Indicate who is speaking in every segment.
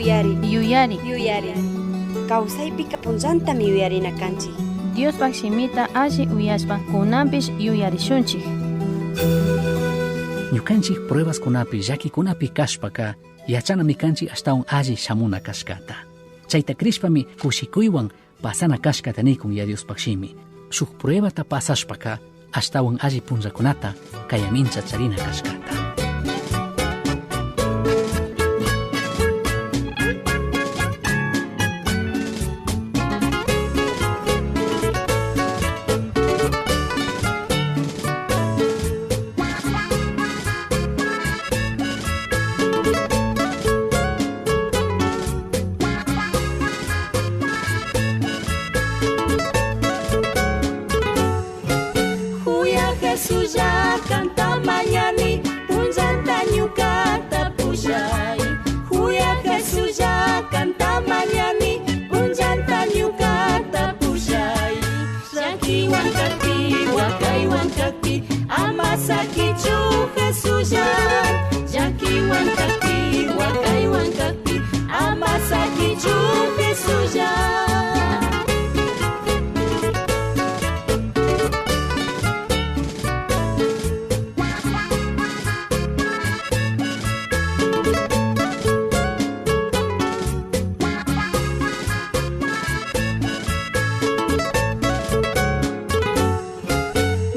Speaker 1: Yuyari.
Speaker 2: Yuyari.
Speaker 1: Yuyari. Kawsaypika punllantami yuyarina kanchik.
Speaker 2: Diospaj shimita alli uyashpa kunanpish yuyarishunchik.
Speaker 3: Ñukanchik pruebaskunapi llakikunapi kashpaka yachanami kanchik ashtawan alli shamuna kashkata. Chayta crishpami kushikuywan pasana kashkata nikun ya Diospaj shimi. Shuk pruebata pasashpaka ashtawan alli punllakunata kayamincha charina kashkata.
Speaker 4: Juya Jesús ya canta mañani, punllanta ñukata pushay. Juya Jesús ya canta mañani, punllanta ñukata pushay. Llakiwan kakpi, wakaywan kakpi, ama sakichu Jesús ya. Llakiwan kakpi, wakaywan kakpi, ama sakichu Jesús ya.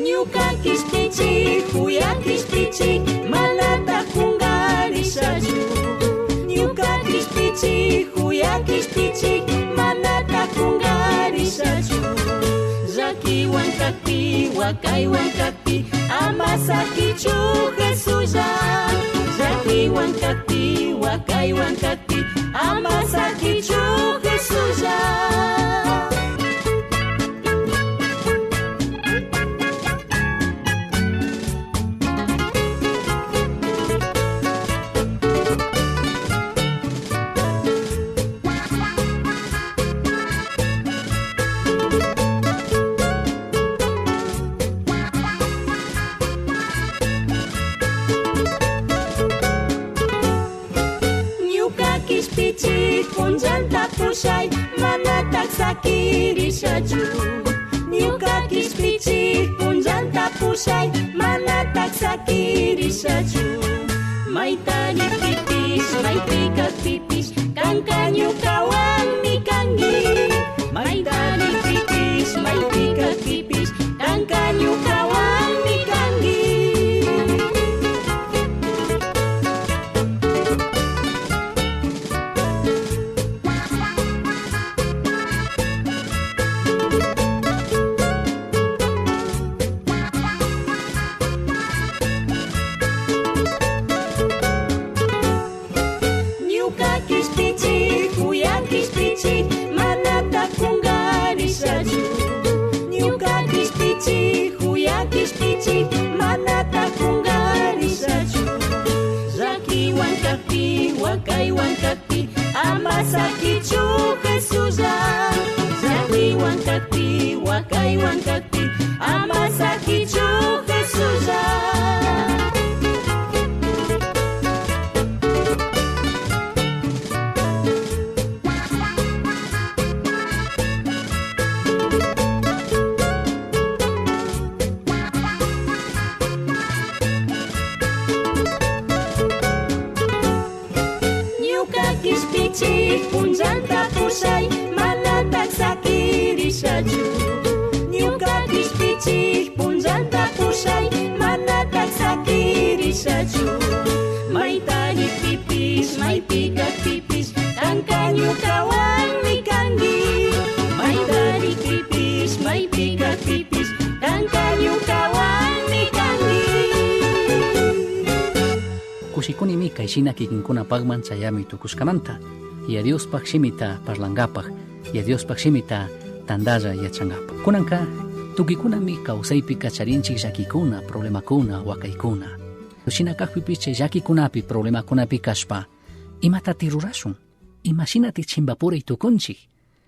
Speaker 4: Ñuka kishpichi, juya kishpichi, manata kungarishachu. Ñuka kishpichi, juya kishpichi, manata kungarishachu. Llakiwan kakpi, wakaywan kakpi, ama sakichu Jesulla. Llakiwan kakpi, wakaywan kakpi, ama sakichu Jesulla. Ñuka kishpichi punllanta pushay manatak sakirishachu. Ñuka kishpichi punllanta pushay manatak sakirishachu. Mayta rikpipish maypi kakpipish kanka ñukawanmi kanki. Mayta rikpipish maypi kakpipish kanka ñukawanmi kanki. Ñuka kishpichi, juya kishpichi, manata kungarishachu. Ñuka kishpichi, juya kishpichi, manata kungarishachu. Llakiwan kakpi, wakaywan kakpi, ama sakichu Jesulla. Llakiwan kakpi, wakaywan kakpi, ama sakichu Jesulla. Ñuka kishpichi punllanta pushay manatak sakirishachu. Ñuka kishpichi punllanta pushay manatak sakirishachu. Mayta rikpipish maypi kakpipish kanka ñukawanmi kanki. Mayta rikpipish maypi kakpipish kanka ñukawanmi kanki.
Speaker 3: Kushikunimi kayshina kikinkunapaqman chayami tukushkamanta. Ya Diospaj shimita parlangapaj, ya Diospaj shimita tandalla yachangapaj. Kunanka tukikunami kawsaypi kacharinchik llakikuna, problemakuna, wakaykuna. Shina kakpipish chay llakikunapi, problemakunapi kashpa, imatati rurashun? Imashinati chimbapuray tukunchik?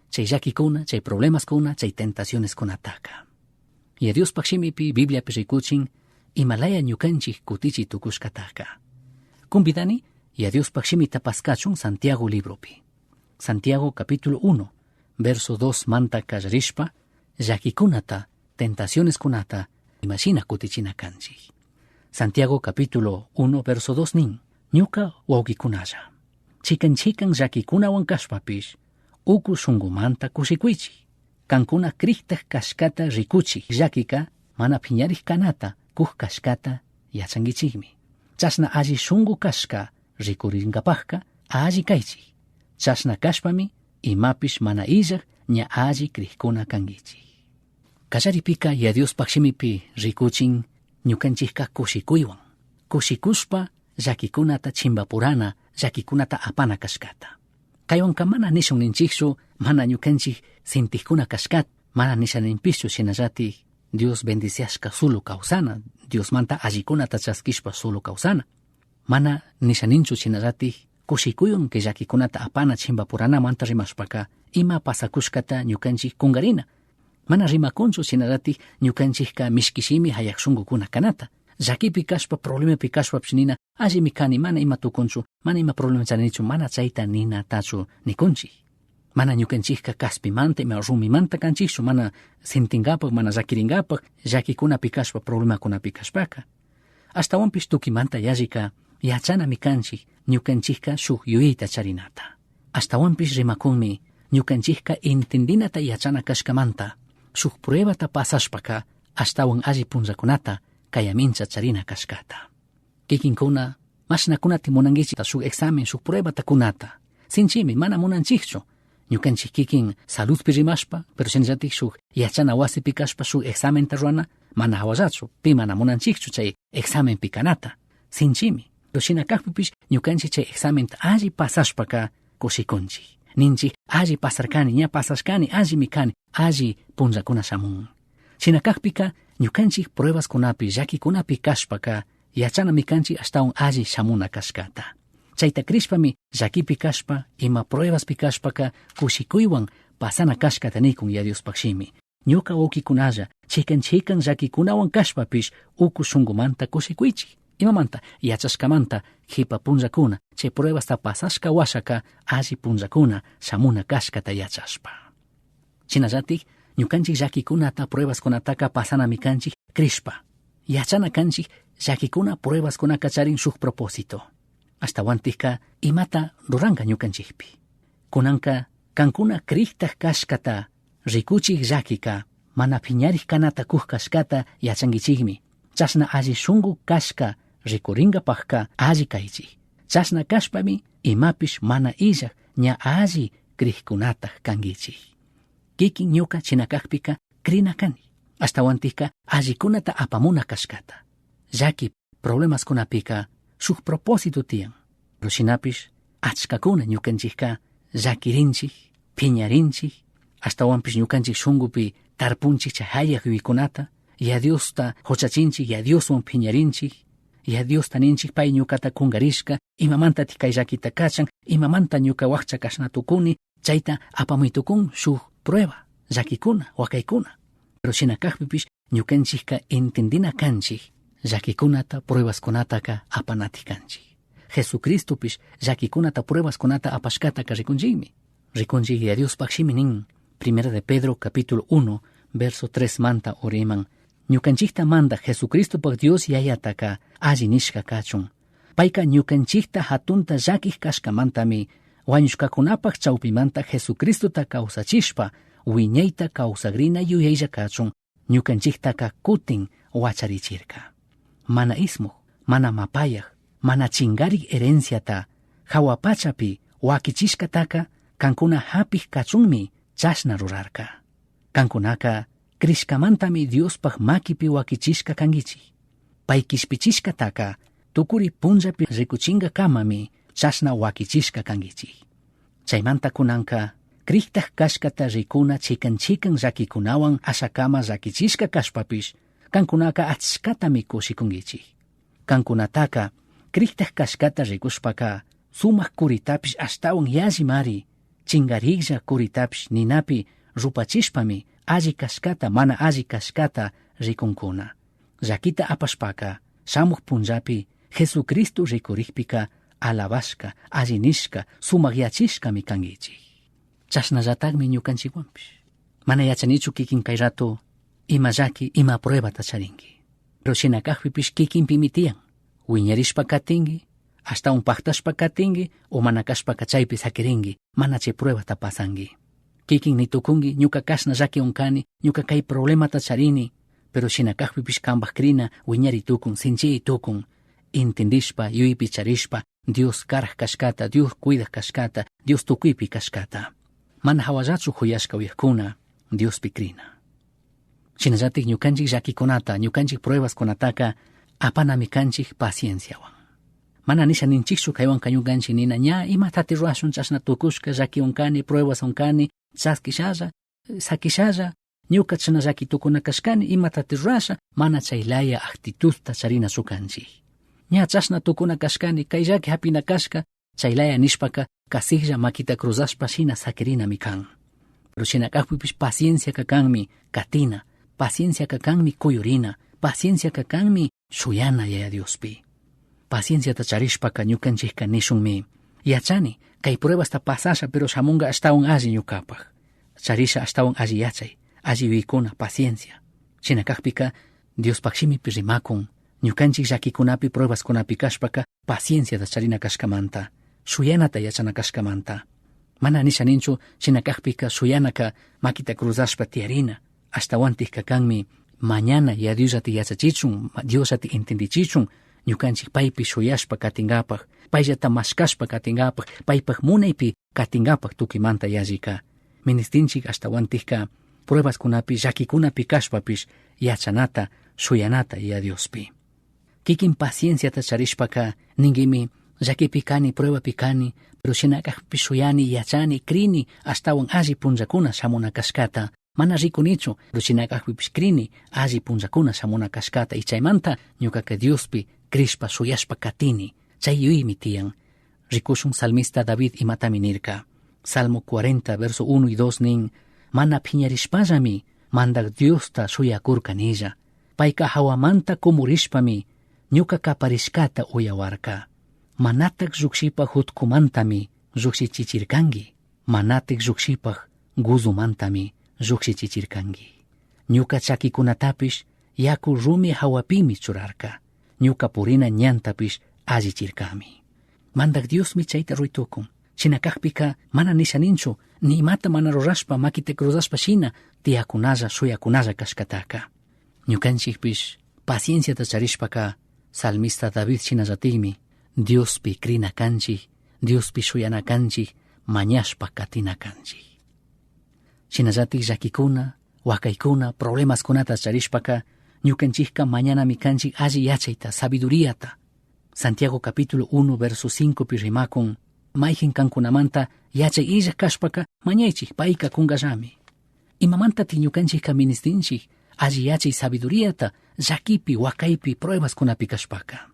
Speaker 3: Chay llakikuna, chay problemaskuna, chay tentacioneskunataka. Ya Diospaj shimipi, Bibliapi rikuchin, imalaya ñukanchik kutichi tukushkataka. Kumbidani, Ya Diospaj shimita paskachun Santiago libropi. Santiago capítulo 1, verso 2 manta kallarishpa, llaquikunata, tentacioneskunata, imashina kutichina kanchik. Santiago capítulo 1, verso 2 nin, ñuka wawqikunalla. Chikan chikan llaquikunawan kashpapish, uku shunkumanta kushikuychik. Kankuna kriktaj kashkata rikuchik llakika mana phiñarik kanata kuj kashkata yachankichikmi. Chashna alli shunku kashka rikurinkapajka alli kaychik. Chashna kashpami imapish mana illaj ña alli krikuna kankichik. Kallaripika ya Diospaj shimipi rikuchin ñukanchikka kushikuywan. Kushikushpa llakikunata chimpapurana, llakikunata apana kashkata. Kaywanka mana nishun ninchikchu, mana ñukanchik sintikkuna kashkata, mana nishaninpishchu shinallatik Dios bendiciashka solo kawsana, Diosmanta allikunata chaskishpa solo kawsana. Mana nishaninchu shinallatik kushikuywan kay llakikunata apana chimpapuranamanta rimashpaka ima pasakushkata ñukanchik kunkarina. Mana rimakunchu shinallatik ñukanchikka mishkishimi hayak shunkukuna kanata. Llakipi kashpa, problemapi kashpapish nina, allimi kani, mana ima tukunchu, mana ima problema charinichu, mana chayta ninatachu nikunchik. Mana ñukanchikka kaspimanta, ima rumimanta kanchikchu, mana sintinkapak, mana llakirinkapak, llakikunapi kashpa, problemakunapi kashpaka. Ashtawanpish tukimanta yallika yachanami kanchik, ñukanchikka shuk yuyayta charinata. Ashtawanpish rimakunmi, ñukanchikka entendinata yachana kashkamanta, shuk pruebata pasashpaka, ashtawan alli punllakunata kayamincha charina kashkata. Kikinkuna, mashnakunati munankichik shuk examen, shuk pruebata kunata. Sinchimi, mana munanchikchu. Ñukanchik kikin saludpi rimashpa, pero shinallatik shuk yachana wasipi kashpa shuk examenta ruana, mana hawallachu, pi mana munanchikchu chay examenpi kanata. Sinchimi. Pero shina kakpipish ñukanchik chay examenta alli pasashpaka kushikunchik. Ninchik alli pasarkani, ña pasashkani, allimi kani, alli punllakuna shamun. Shina kakpika ñukanchik pruebaskunapi, llakikunapi kashpaka, yachanami kanchik ashtawan alli shamuna kashkata. Chayta krishpami llakipi kashpa, ima pruebaspi kashpaka kushikuywan pasana kashkata nikun ya Diospaj shimi. Ñuka wawqikunalla, chikan chikan llakikunawan kashpapish uku shunkumanta kushikuychik. Imamanta yachashkamanta jipa punllakuna, chay pruebasta pasashka washaka alli punllakuna shamuna kashkata yachashpa. Shinallatik ñukanchik llakikunata pruebaskunataka pasanami kanchik krishpa. Yachana kanchik llakikuna pruebaskunaka charin shuk propósito. Ashtawantikka imata ruranka ñukanchikpi. Kunanka kankuna kriktaj kashkata rikuchik llakika mana phiñarik kanata kuj kashkata yachankichikmi. Chashna alli shunku kashka rikurinkapajka alli kaychik. Chashna kashpami imapish mana illaj ña alli krikkunataj kankichik. Kikin ñuka chinakakpika krina kani. Ashtawantikka allikunata apamuna kashkata. Llaki problemaskunapika shuk propósito tiyan. Pero shinapish achkakuna ñukanchikka llakirinchik, phiñarinchik, ashtawanpish ñukanchik shunkupi tarpunchik chay hayak yuyaykunata, ya Diosta huchachinchik, ya Dioswan phiñarinchik, ya Diosta ninchik pay ñukata kunkarishka, imamantatik kay llakita kachan, imamanta ñuka wakcha kashna tukuni, chayta apamuy tukun shuk prueba, llakikuna, wakaykuna. Pero shina kakpipish ñukanchikka entendina kanchik, llakikunata, pruebaskunataka apanatik kanchik. Jesucristopish llakikunata, pruebaskunata apashkataka rikunchikmi. Rikunchik ya Diospaj shimi nin, Primera de Pedro capítulo 1, verso 3 manta uriman, ñukanchikta manda Jesucristopaj Dios yayataka alli nishka kachun. Payka ñukanchikta hatunta llakik kashkamantami wañushkakunapaj chawpimanta Jesucristota kawsachishpa wiñayta kawsagrina yuyaylla kachun ñukanchiktaka kutin wacharichirka. Mana ismuj, mana mapayaj, mana chingarik herenciata hawa pachapi wakichishkataka kankuna hapik kachunmi chashna rurarka. Kankunaka krishkamantami Diospaj makipi wakichishka kankichik. Pay kishpichishkataka tukuri punllapi rikuchinkakamami chashna wakichishka kankichik. Chaymanta kunanka kriktaj kashkata rikuna chikan chikan llakikunawan ashakama llakichishka kashpapish kankunaka achkatami kushikunkichik. Kankunataka kriktaj kashkata rikushpaka sumak kuritapish ashtawan yallimari chingariklla kuritapish ninapi rupachishpami alli kashkata mana alli kashkata rikunkuna. Llakita apashpaka shamuj punllapi Jesucristo rikurikpika Alabashka, alli nishka, sumakyachishkami kankichik. Chashnallatakmi ñukanchikwanpish. Mana yachanichu kikin kay rato ima llaki, ima pruebata charinki. Pero shina kajpipish kikinpimi tiyan. Wiñarishpa katinki, ashtawan paktashpa katinki, o mana kashpaka chaypi sakirinki, mana chay pruebata pasanki. Kikin nitukunki, ñuka kashna llakiwan kani, ñuka kay problemata charini, pero shina kajpipish kanpaj krina wiñari tukun, sinchiy tukun. Intindishpa, yuypi charishpa, Dios karaj kashkata, Dios cuidaj kashkata, Dios tukuypi kashkata. Mana hawallachu juyashka uyajkuna, Diospi krina. Shinallatik ñukanchik llakikunata, ñukanchik pruebaskunataka apanami kanchik pacienciawan. Mana nisha ninchikchu kaywanka ñukanchik nina ña imatati ruwashun chashna tukushka llakiwan kani, pruebaswan kani, chaskishalla, sakishalla, ñuka chashna llaki tukuna kashkani, imatati ruwasha, mana chay laya actitudta charinachu kanchik. Ña chashna tukuna kashkani, kay llaki hapina kashka, chay laya nishpaka kasiklla makita cruzashpa shina sakirinami kan. Pero shina kajpipish pacienciaka kanmi katina, pacienciaka kanmi kuyurina, pacienciaka kanmi shuyana Yaya Diospi. Pacienciata charishpaka ñukanchikka nishunmi, yachani, kay pruebasta pasasha pero shamunga ashtawan alli ñukapaj. Charisha ashtawan alli yachay, alli yuyaykuna, paciencia. Shina kajpika Diospaj shimipi rimakun, ñukanchik llakikunapi pruebaskunapi kashpaka pacienciata charina kashkamanta, shuyanata yachana kashkamanta. Mana nisha ninchu shina kajpika shuyanaka makita cruzashpa tiyarina, ashtawantikka kanmi mañana ya Diosllata yachachichun, Diosllata entendichichun, ñukanchik paypi shuyashpa katingapaj, payllata mashkashpa katingapaj, paypaj munaypi katingapaj tukimanta yallika. Ministinchik ashtawantikka pruebaskunapi llakikunapi kashpapish yachanata, shuyanata ya Diospi. Kikin pacienciata charishpaka ninkimi llakipi kani, pruebapi kani, pero shina kajpi shuyani, yachani, krini, ashtawan alli punllakuna shamuna kashkata. Mana rikunichu, pero shina kajpipish krini, alli punllakuna shamuna kashkata. Y chaymanta ñukaka Diospi krishpa shuyashpa katini, chay yuyaymi tiyan. Rikushun salmista David imatami nirka. Salmo 40, verso 1 y 2 nin, mana phiñarishpallami mandak Diosta shuyakurkanilla. Payka hawamanta kumurishpami ñuka kaparishkata uyawarka. Manatak llukshipaj jutkumantami llukshichichirkanki. Manatik llukshipaj guzumantami llukshichichirkanki. Ñuka chakikunatapish yaku rumi hawapimi churarka. Ñuka purina ñantapish allichirkami. Mandak Diosmi chayta ruytukun. Shina kajpika mana nisha ninchu, ni imata mana rurashpa makita cruzashpa shina tiyakunalla shuyakunalla kashkataka. Ñukanchikpish pacienciata charishpaka salmista David shinallatikmi Diospi krina kanchik, Diospi shuyana kanchik, mañashpa katina kanchik. Shinallatik llakikuna, wakaykuna, problemaskunata charishpaka ñukanchikka mañanami kanchik alli yachayta, sabiduriata. Santiago capítulo 1 verso 5 pi rimakun, mayjin kankunamanta yachay illaj kashpaka mañaychik payka kunkallami. Imamantati ñukanchikka ministinchik alli yachay sabiduriata llakipi, wakaypi, pruebaskunapi kashpaka.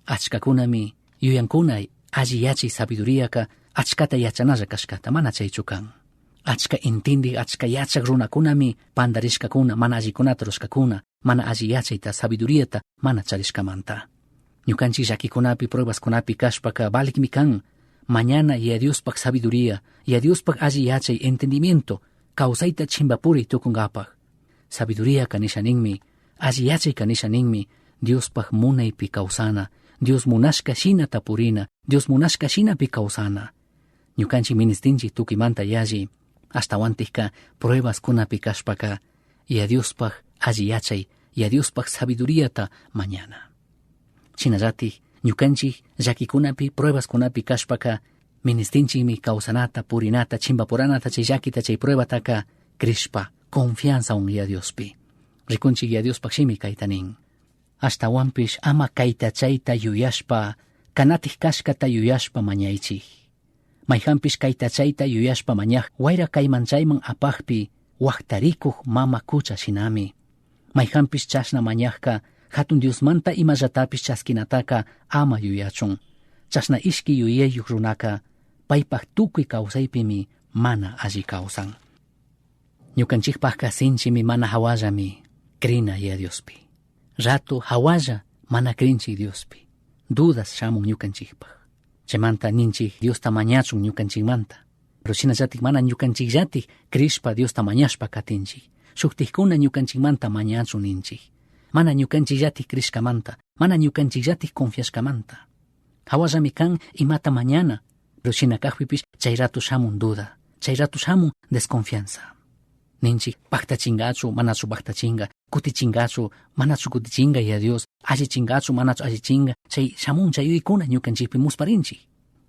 Speaker 3: Achkakunami yuyankuna alli yachay sabiduriaka achkata yachanalla kashkata, mana chaychu kan. Achka intindik, achka yachak runakunami pandarishkakuna, mana allikunata rushkakuna, mana alli yachayta, sabiduriata mana charishkamanta. Ñukanchik llakikunapi, pruebaskunapi kashpaka valikmi kan mañana Yaya Diospaj sabiduría, Yaya Diospaj alli yachay, entendimiento, kawsayta chimpapuri tukunkapaj. Sabiduría kanisha ninmi, alli yachay kanisha ninmi, Diospaj munaypi kawsana, Dios munashka shinata purina, Dios munashka shinapi kawsana. Ñukanchik ministinchik tukimanta yalli, ashtawantikka pruebaskunapi kashpaka, Yaya Diospaj alli yachay, Yaya Diospaj sabiduriata mañana. Shinallatik ñukanchik llakikunapi, pruebaskunapi kashpaka, ministinchikmi kawsanata, purinata, chimbapuranata, chay llakita, chay pruebataka krishpa, confianzawan Yaya Diospi. Rikunchik Yaya Diospaj shimi kayta nin. Ashtawanpish ama kayta chayta yuyashpa, kanatik kashkata yuyashpa mañaychik. Mayjanpish kayta chayta yuyashpa mañaj, wayra kayman chayman apajpi, waktarikuj mama kucha shinami. Mayjanpish chashna mañajka, hatun Diosmanta imallatapis chaskinataka ama yuyachun. Chashna ishki yuyayuq runaka, paypaj tukuy kawsaypimi mana alli kawsan. Ñukanchikpajka sinchimi mana hawallami krina Yaya Diospi. Rato hawalla mana krinchik Diospi. Dudas shamun ñukanchikpaj. Chaymanta ninchik Diosta mañachun ñukanchikmanta. Pero shinallatik mana ñukanchikllatik crishpa Diosta mañashpa katinchik. Shuktikkuna ñukanchikmanta mañachun ninchik. Mana ñukanchikllatik crishkamanta, mana ñukanchikllatik confiashkamanta. Hawallami kan imata mañana, pero shina kajpipish chay rato shamun duda, chay rato shamun desconfianza. Ninchik paktachingachu, manachu paktachinga, kutichingachu, manachu kutichinga ya Dios, allichingachu, manachu allichinga, chay shamun chay yuyaykuna ñukanchikpi musparinchik.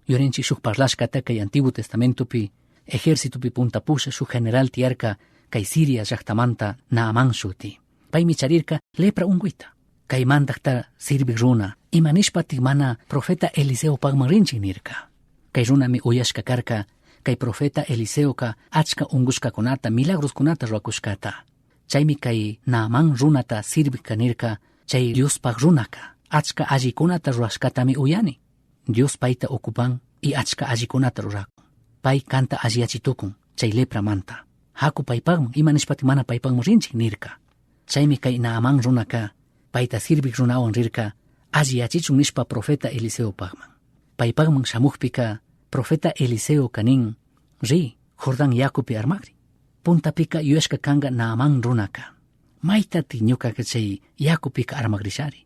Speaker 3: Yurinchik shuk parlashkata kay Antiguo Testamentopi, ejércitopi punta pusha shuk general tiyarka kay Siria llaktamanta Naamán shuti. Paymi charirka lepra unquyta. Kay mandaqta sirvik runa, ima nishpatik mana profeta Eliseo pagman rinchik nirka. Kay runami uyashka karka, kay profeta Eliseoka achka ungushkakunata, milagroskunata rurakushkata. Chaymi kay Naamán runata sirvik nirka, chay Diospaq runaka, achka allikunata rurashkatami uyani. Dios payta ocupan y achka allikunata rurakun. Pay kanta alliyachitukun, chay lepramanta. Haku paypaqman, ima nishpatik mana paypaqman rinchik nirka. Chaymi kay Naamán runaka, payta sirvik runawan rirka, alliyachichun nishpa profeta Eliseopaqman. Paypaqman shamukpika, profeta Eliseo kanin, ri, Jordán yakupi armakri. Puntapika yuyashka kanka Naamán runaka. Maytati ñukaka chay yakupika armakrishari.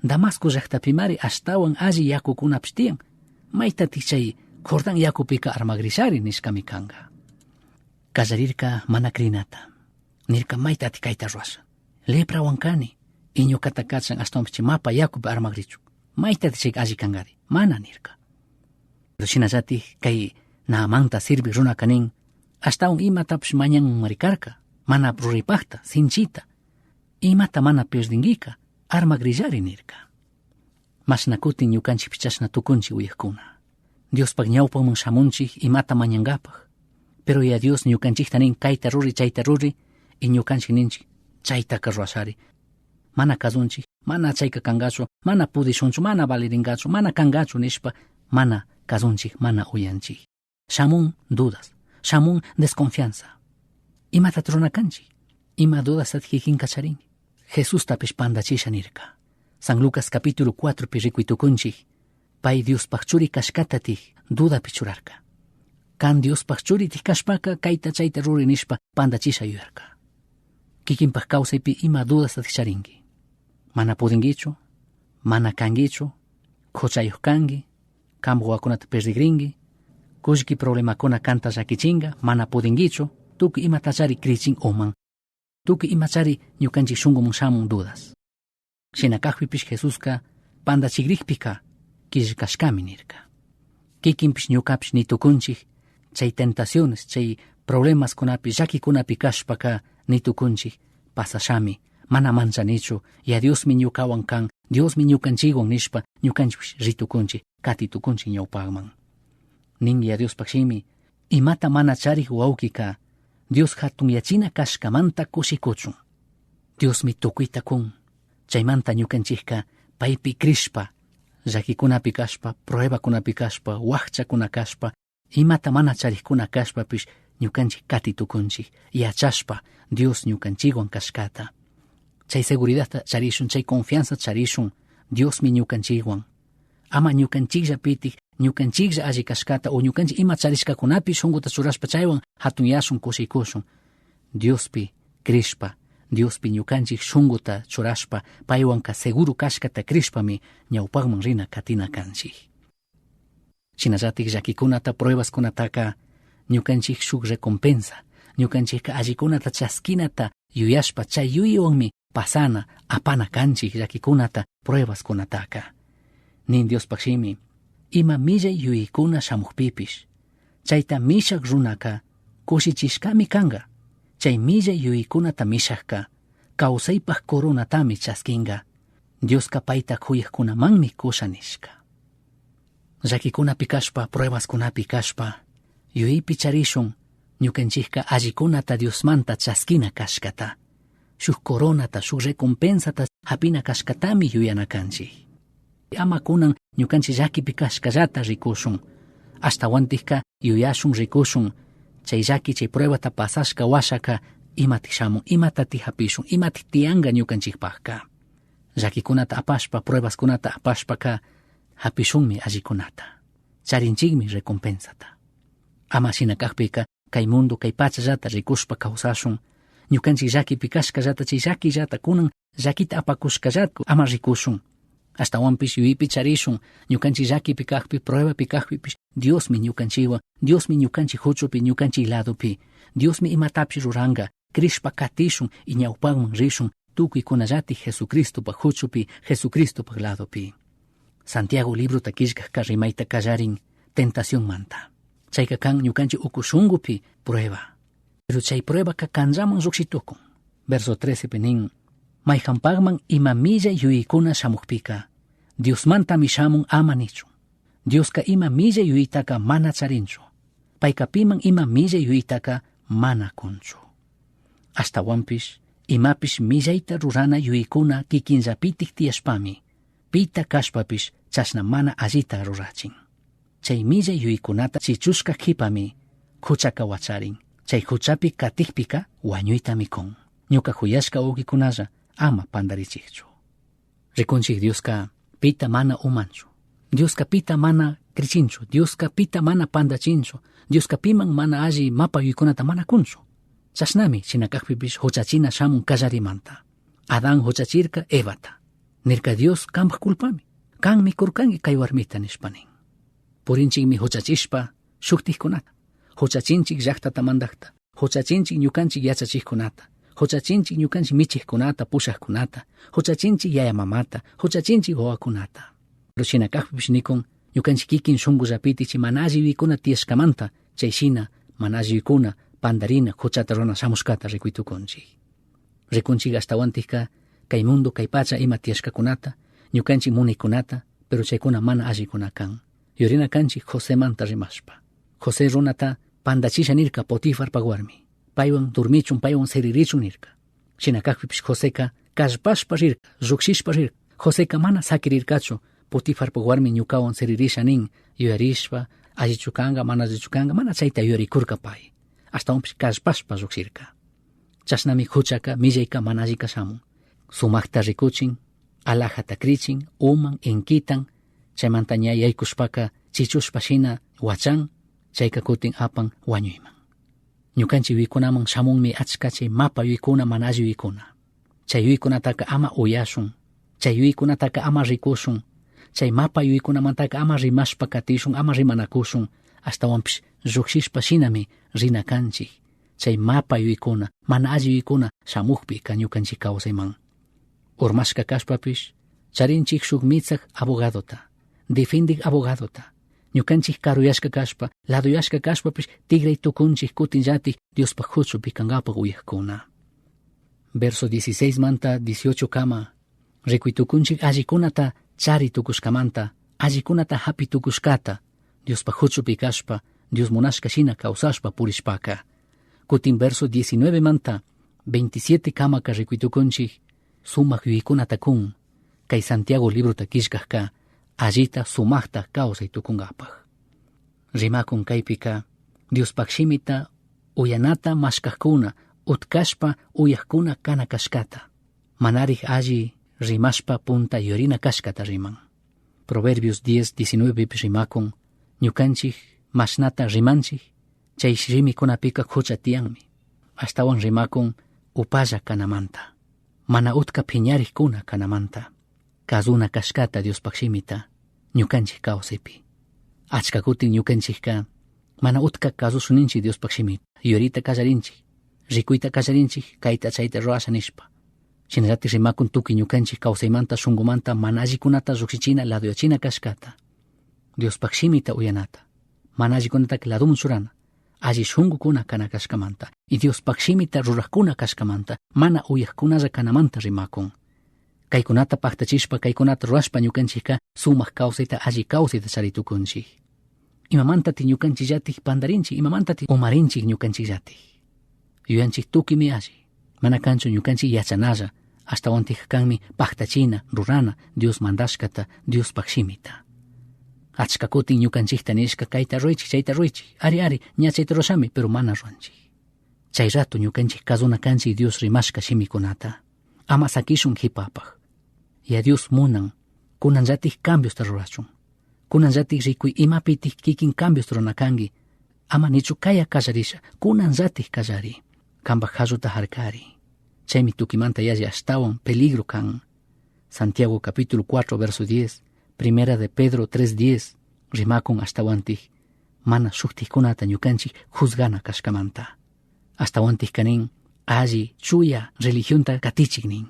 Speaker 3: Damasco llaqtapimari ashtawan alli yakukunapish tiyan. Maytati chay Jordán yakupika armakrishari nishkami kanka. Kallarirka mana crinata. Nirka maytati kayta ruwasha. Leprawan kani. Y ñukata kachan ashtawanpish chay mapa yakupi armakrichun. Maytati chay alli kankari. Mana nirka. Pero shinallatik kay Naamanta sirvik runaka nin, ashtawan imatapish mañanmari karka, mana ruraypakta, sinchita. Imata mana pierdinkika, armakrillari nirka. Mashna kutin ñukanchikpish chashna tukunchik uyakuna. Diospaq ñawpaman shamunchik imata mañankapaq. Pero ya Dios ñukanchikta nin kayta ruri, chayta ruri, y ñukanchik ninchik chaytaka ruwashari. Mana kasunchik, mana chayka kankachu, mana pudishunchu, mana valirinkachu, mana kankachu nishpa, mana kasunchik, mana uyanchik. Shamun dudas, shamun desconfianza. Imata rurana kanchik? Ima dudas kikinka charinki? Jesustapish pandachisha nirka. San Lucas capítulo 4 pi rikuy tukunchik, pay Diospaq churi kashkatatik dudapi churarka. Kan Diospaq churitik kashpaka kayta chayta ruri nishpa pandachisha yuyarka. Kikinpaq kawsaypi ima dudastatik charinki. Mana pudinkichu, mana kankichu, huchayuq kanki, kanpak wawakunata perdigrinki, kullki problemakuna kanta llakichinka, mana pudinkichu, tukuy imatachari krichin uman. Tukuy imachari ñukanchik shunkuman shamun dudas. Shina kajpipish Jesuska pandachikriqpika killkashkami nirka. Kikinpish ñukapish nitukunchik chay tentaciones, chay problemaskunapi, llakikunapi kashpaka nitukunchik pasashami, mana manchanichu, ya Diosmi ñukawan kan, Diosmi ñukanchikwan nishpa ñukanchikpish ritukunchik, katitukunchik ñawpaqman. Nin ya Diospaq shimi, imata mana charik wawkika, Dios hatunyachina kashkamanta kushikuchun. Diosmi tukuyta kun, chaymanta ñukanchikka paypi crishpa, llakikunapi kashpa, pruebakunapi kashpa, wakchakuna kashpa, imata mana charikkuna kashpapish ñukanchik katitukunchik, yachashpa Dios ñukanchikwan kashkata. Chay seguridadta charishun, chay confianza charishun, Diosmi ñukanchikwan. Ama ñukanchikllapitik, ñukanchiklla alli kashkata o ñukanchik ima charishkakunapi shunkuta churashpa chaywan hatunyashun, kushikushun. Diospi crishpa, Diospi ñukanchik shunkuta churashpa, paywanka seguro kashkata crishpami ñawpaqman rina katina kanchik. Shinallatik llakikunata, pruebaskunataka ñukanchik shuk recompensa, ñukanchikka allikunata chaskinata yuyashpa chay yuyaywanmi pasana, apana kanchik llakikunata, pruebaskunataka. Nin Diospaq shimi, ima millay yuyaykuna shamukpipish, chayta mishak runaka kushichishkami kanka. Chay millay yuyaykunata mishakka kawsaypaq coronatami chaskinka. Dioska payta kuyaqkunamanmi kusha nishka. Llakikunapi kashpa, pruebaskunapi kashpa, yuyaypi charishun ñukanchikka allikunata Diosmanta chaskina kashkata. Shuk coronata, shuk recompensata hapina kashkatami yuyana kanchik. Ama kunan ñukanchik llakipi kashkallata rikushun. Ashtawantikka yuyashun rikushun. Chay llaki, chay pruebata pasashka washaka imatik shamun, imatatik hapishun, imatik tiyanka ñukanchikpaqka. Llakikunata apashpa, pruebaskunata apashpaka hapishunmi allikunata. Charinchikmi recompensata. Ama shina kakpika kay mundo kay pachallata rikushpa kawsashun. Ñukanchik llakipi kashkallata chay llakillata kunan llakita apakushkallata ama rikushun. Ashtawanpish yuyaypi charishun ñukanchik llakipi kakpi pruebapi kakpipish Diosmi ñukanchikwan, Diosmi ñukanchik huchupi ñukanchik ladopi. Diosmi imatapish ruranka, crishpa katishun y ñawpakman rishun tukuykunallatik Jesucristopaj huchupi, Jesucristopaj ladopi. Santiago librota killkajka rimayta kallarin tentacionmanta. Chayka kan ñukanchik uku shunkupi prueba. Pero chay pruebaka kanllaman llukshitukun. Verso 13 pi nin, mayhanpakman ima millay yuyaykuna shamukpika, Diosmantami shamun ama nichun. Dioska ima millay yuyaytaka mana charinchu. Payka piman ima millay yuyaytaka mana kunchu. Ashtawanpish, imapish millayta rurana yuyaykuna kikinllapitik tiyashpami, pita kashpapish chashna mana allita rurachin. Chay millay yuyaykunata chichushka kipami huchaka wacharin. Chay huchapi katikpika wañuytami kun. Ñuka huyashka wawqikunalla ama pantarichikchu. Rikunchik Dioska pita mana umanchu. Dioska pita mana krichinchu. Dioska pita mana pantachinchu. Dioska piman mana alli mapa yuyaykunata mana kunchu. Chashnami shina kakpipish huchachina shamun kallarimanta. Adán huchachirka Evata. Nirka Dios kanpak culpami. Kanmi kurkanki kay warmita nishpa nin. Purinchikmi huchachishpa shuktikkunata. Huchachinchik llaktata mandakta. Huchachinchik ñukanchik yachachikkunata. Huchachinchik ñukanchik michikkunata, pushakkunata. Huchachinchik yaya mamata. Huchachinchik wawakunata. Pero shina kakpipish nikun ñukanchik kikin shunkullapiti chay mana alli yuyaykuna tiyashkamanta chay shina mana alli yuyaykuna pandarina huchata rurana shamushkata rikuytukunchik. Rikunchik ashtawantikka kay mundo kay pacha ima tiyashkakunata, ñukanchik munaykunata, pero chaykuna mana allikuna kan. Yurina kanchik Josemanta rimashpa. José runata pantachisha nirka Potifarpak warmi. Paywan durmichun, paywan siririchun nirka. Shina kakpipish Joseka kallpashpa rirka, llukshishpa rirka. Joseka mana sakirirkachu Potifarpak warmi ñukawan siririsha nin, yuyarishpa, allichu kanka, mana allichu kanka, mana chayta yuyarikurka pay. Ashtawanpish kallpashpa llukshirka. Chashnami huchaka, millayka mana allika shamun. Sumakta rikuchin, alajata krichin, uman, inkitan, chaymanta ña yaykushpaka chichushpa shina wachan, chayka kutin apan wañuyman. Ñukanchik yuyaykunaman shamunmi achka chay mapa yuyaykuna, mana alli yuyaykuna. Chay yuyaykunataka ama uyashun, chay yuyaykunataka ama rikushun, chay mapa yuyaykunamantaka ama rimashpa katishun, ama rimanakushun, ashtawanpish llukshishpa shinami rina kanchik. Chay mapa yuyaykuna, mana alli yuyaykuna shamukpika ñukanchik kawsayman. Urmashka kashpapish, charinchik shuk mitzak abogadota, defendik abogadota. Ñukanchik karuyashka kashpa, laduyashka kashpapish tigray tukunchik kutinllatik Diospaj huchupi kankapak uyakkuna. Verso 16 manta 18 kama, rikuy tukunchik allikunata chari tukushkamanta, allikunata hapi tukushkata, Diospaj huchupi kashpa, Dios munashka shina kawsashpa purishpaka. Kutin verso 19 manta 27 kamaka rikuy tukunchik, sumak yuyaykunata kun, kay Santiago librota killkajka, allita sumakta kawsay tukunkapaj. Rimakun kaypika, Diospaj shimita uyanata mashkajkuna, utkashpa uyakkuna kana kashkata. Manarik alli rimashpa punta yurina kashkata riman. Proverbios 10, 19 rimakun, ñukanchik mashnata rimanchik, chay shimikunapika hucha tiyanmi. Ashtawan rimakun upalla kanamanta. Mana utka phiñarikkuna kanamanta. Kazuna kashkata Diospaj shimita, ñukanchik kawsaypi. Achka kutin ñukanchikka mana utka kasushunninchik Diospaj shimita, yurita kallarinchik, rikuyta kallarinchik, kayta chayta rurasha nishpa. Shinallatik rimakun tukuy ñukanchik kawsaymanta shunkumanta mana allikunata llukshichina laduyachina kashkata. Diospaj shimita uyanata, mana allikunataka laduman churana, alli shunkukuna kana kashkamanta, y Diospaj shimita rurakkuna kashkamanta, mana uyakkunalla kanamanta rimakun. Kaykunata paktachishpa, kaykunata rurashpa ñukanchikka sumak kawsayta, alli kawsayta charitukunchik. Imamantati ñukanchikllatik pantarinchik, imamantati umarinchik ñukanchikllatik. Yuyanchik tukuymi alli, mana kanchu ñukanchik yachanalla, ashtawantik kanmi paktachina, rurana, Dios mandashkata, Diospaj shimita. Achka kutin ñukanchikta nishka kayta ruraychik, chayta ruraychik, ari ari, ña chayta rurashami, pero mana ruranchik. Chay rato ñukanchik kasuna kanchik Dios rimashka shimikunata. Ama sakishun hipapaj. Ya Dios munan, kunanllatik cambiosta rurachun. Kunanllatik rikuy imapitik kikin cambios rurana kanki. Ama nichu kaya kallarisha, kunanllatik kallari. Kanpak jalluta harkari. Chaymi tukimanta yalli ashtawan peligro kan. Santiago capítulo 4 verso 10, Primera de Pedro 3:10, rimakun ashtawantik mana shuktikkunata ñukanchik juzgana kashkamanta. Ashtawantik kanin alli chuya religionta katichik nin.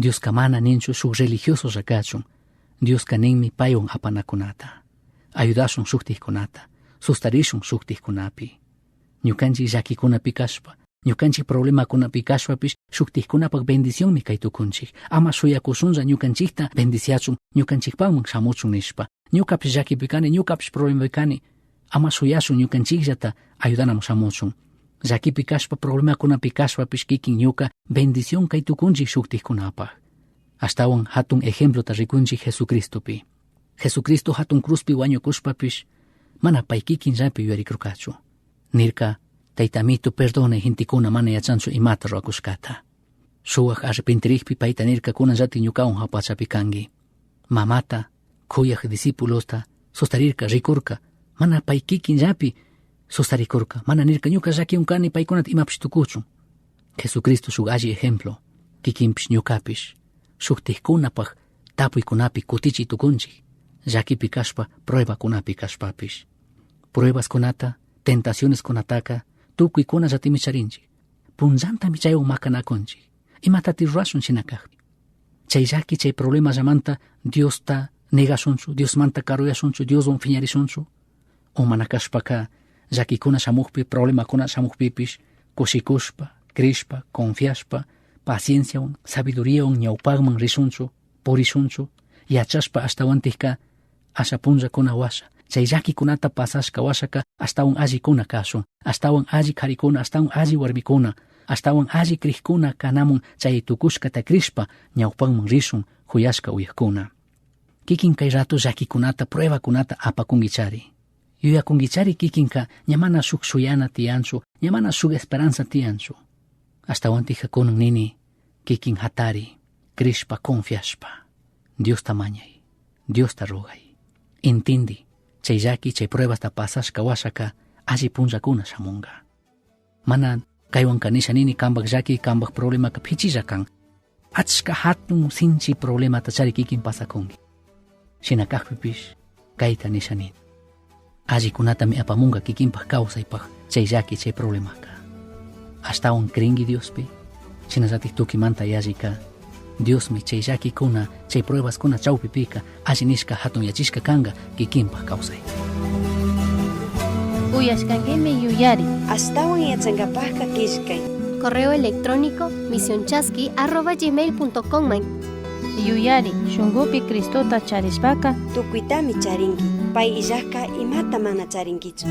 Speaker 3: Dioska mana ninchu shuk religioso kachun. Dioska ninmi paywan apanakunata. Ayudashun shuktikkunata, sustarishun shuktikkunapi. Ñukanchik llakikunapi kashpa, ñukanchik problemakunapi kashpapish shuktikkunapak bendicionmi kay tukunchik. Ama shuyakushunlla ñukanchikta bendiciachun, ñukanchikpakman shamuchun nishpa. Ñukapish llakipi kani, ñukapish problemapi kani. Ama shuyashun ñukanchikllata ayudanaman shamuchun. Llakipi kashpa, problemakunapi kashpapish kikin ñuka bendición kay tukunchik shuktikkunapak. Ashtawan hatun ejemplota rikunchik Jesucristopi. Jesucristo hatun cruzpi wañukushpapish mana pay kikinllapi yuyarikurkachu. Nirka, Taytamito perdone gentekuna mana yachanchu imata rurakushkata. Shuwak arrepentirikpi payta nirka kunanllatik ñukawan jahua pachapi kanki. Mamata, kuyaj discípulosta sostarirka, rikurka, mana pay kikinllapi sostarikurka, mana nirka ñuka llakiwan kani paykunata imapish tukuchun. Jesucristo shuk alli ejemplo, kikinpish ñukapish, shuktikkunapak tapuykunapi kutichi tukunchik, llakipi kashpa, pruebakunapi kashpapish. Pruebaskunata, tentacioneskunataka tukuykunallatimi charinchik. Punllantami chaywan makanakunchik. Imatati rurashun shina kakpi. Chay llaki, chay problemallamanta Diosta negashunchu, Diosmanta karuyashunchu, Dioswan phiñarishunchu. O mana kashpaka llakikuna shamukpi, problemakuna shamukpipish, kushikushpa, crishpa, confiashpa, pacienciawan, sabiduriawan ñawpakman rishunchu, purishunchu, yachashpa ashtawantikka asha punllakuna washa. Chay llakikunata pasashka washaka ashtawan allikuna kashun, ashtawan alli karikuna, ashtawan alli warmikuna, ashtawan alli krikuna kanamun chay tukushkata krishpa ñawpakman rishun huyashka uyakuna. Kikin kay rato llakikunata, pruebakunata apakunkichari. Yuyakunkichari kikinka ña mana shuk shuyana tiyanchu, ña mana shuk esperanza tiyanchu. Ashtawantika kunan nini, kikin hatari, krishpa confiashpa. Diosta mañay, Diosta rogay. Intindi, chay llaki, chay pruebasta pasashka washaka alli punllakuna shamunga. Mana kaywan nisha nini kanpak llaki, kanpak problemaka pichilla kan. Achka hatun sinchi problemata chari kikin pasakunki. Shina kakpipish kayta nisha nini. Allikunatami apamunga kikinpak kawsaypak chay llaki, chay problemaka. Ashtawan krinki Diospi, shinallatik tukimanta yallika Diosmi chay llakikuna, chay pruebaskuna chawpipika alli nishka hatun yachishka kanka kikinpak kawsay.
Speaker 2: Uyashkankimi yuyari.
Speaker 1: Ashtawan yachankapajka killkay.
Speaker 5: Correo electrónico misionchasqui@gmail.com.
Speaker 2: Yuyari, shunkupi Cristota charishpaka
Speaker 1: Tukuytami charinki. Pay illajka imata mana charinkichu.